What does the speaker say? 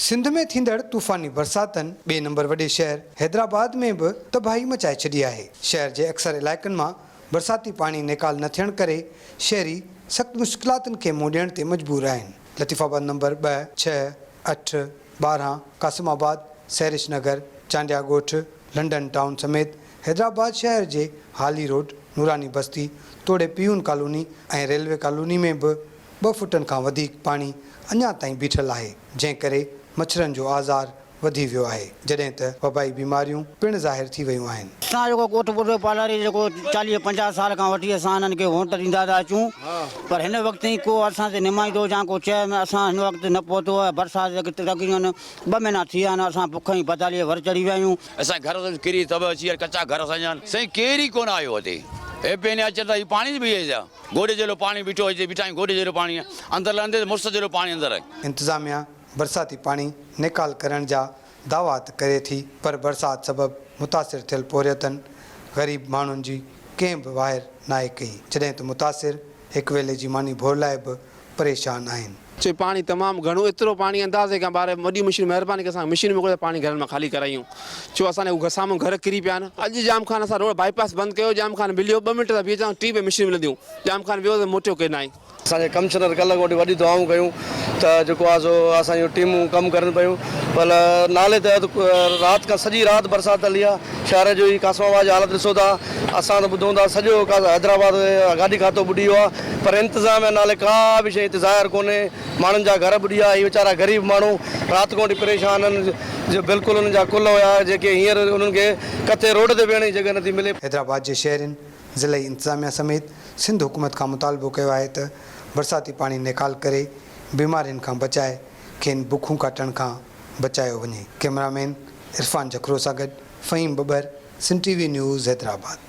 سنڌ ۾ ٿيندڙ طوفاني برساتن ٻئي نمبر وڏي شهر حيدرآباد ۾ به تباهي مچائي ڇڏي آهي. شهر جي اڪثر علائقن مان برساتي پاڻي نيڪال نه ٿيڻ ڪري شهري سخت مشڪلاتن کي منهن ڏيڻ تي مجبور آهن. لطيف آباد نمبر ٻه، ڇهه، اٺ، 12، قاسم آباد، سحرش نگر، چانڊيا ڳوٺ، لنڊن ٽائون سميت حيدرآباد شهر جي هالي روڊ، نوراني بستي توڙي پيون ڪالوني ۽ ريلوي ڪالوني ۾ به ٻه فوٽن کان وڌيڪ پاڻي اڃا تائين بيٺل آهي، جنهن ڪري مڇرن جو آزار وڌي ويو آهي، جڏهن ته وبائي بيماريون پڻ ظاهر ٿي ويون آهن. اسان جيڪو ڳوٺ ٻڍو پالاري جيڪو 40 50 سال کان وٺي اسان انهن کي ووٽ ڏيندا ٿا اچون پر هن وقت تائين ڪو اسان تي نمائندو يا ڪو چيئرمين اسان هن وقت نه پهتو آهي برسات جي تقريبن ٻه مهينا ٿي ويا آهن اسان بک ۽ بدحالي جي ور چڙهي ويا آهيون. اسان جا گهر سڀ ڪري تباهه اچي ويا ڪچا گهر اسان جا آهن سائين ڪير ئي ڪونه آيو هتي اي پي اين اچن ٿا هي پاڻي به بيهي ٿا. گوڏي جيڏو پاڻي بيٺو هجي بيٺا آهيون گوڏي جيڏو پاڻي اندر لهندي ته مڙس جيڏو پاڻي اندر آهي. انتظاميا برساتي پاڻي نيڪال ڪرڻ جا دعويٰ ته ڪري ٿي پر برسات سبب متاثر ٿيل پورهيتن، غريب ماڻهن جي ڪنهن به واهر ناهي ڪئي، جڏهن ته متاثر هڪ ويلي جي ماني ڀور لاء به پريشان آهن. چي پاڻي تمام گهڻو ايترو پاڻي اندازي کان ٻاهر وڏي مشين مهرباني ڪري اسان کي مشين موڪليو ته پاڻي گهرن مان خالي ڪرايون ڇو اسان جا سامهون گهر ڪري پيا آهن اڄ ڄام خان اسان روڊ بائي پاس بند ڪيو ڄام خان مليو ٻه منٽ ٿا بيهه چون ٽي بجي مشين ملنديون ڄام خان ويو ته موٽيو ڪين آهي. اسان جي ڪمشنر ڪلهه کان وٺي وڏي دعائون ڪيون ته جيڪو آهي سو اسان جون ٽيمون ڪم ڪرن پيون پر نالي تحت رات کان سڄي رات برسات هلي آهي شهر جو هي قاسم آباد جي حالت ڏسو ٿا اسان ته ٻڌون ٿا سڄو حيدرآباد گاڏي کاتو ٻڏي ويو آهي پر انتظاميا نالي ڪا به شيء هتي ظاهر ڪونهي ماڻهن جا گهر ٻڏي ويا هي ويچارا غريب ماڻهو رات کان وٺي پريشان آهن جو بلڪل انهن جا ڪل هيا جيڪي هينئر انهن کي ڪٿي روڊ تي ويهڻ جي جڳهه نٿي ملي. حيدرآباد جي شهرين ضلعي انتظاميا سميت سنڌ حڪومت کان مطالبو ڪيو آهي ته برساتي پاڻي نيڪال ڪري بيمارين کان بچائي کين بکون ڪاٽڻ کان بچايو وڃي. ڪئميرا مين عرفان جکرو سان گڏ Faheem Babbar, Sindh T V news Hyderabad.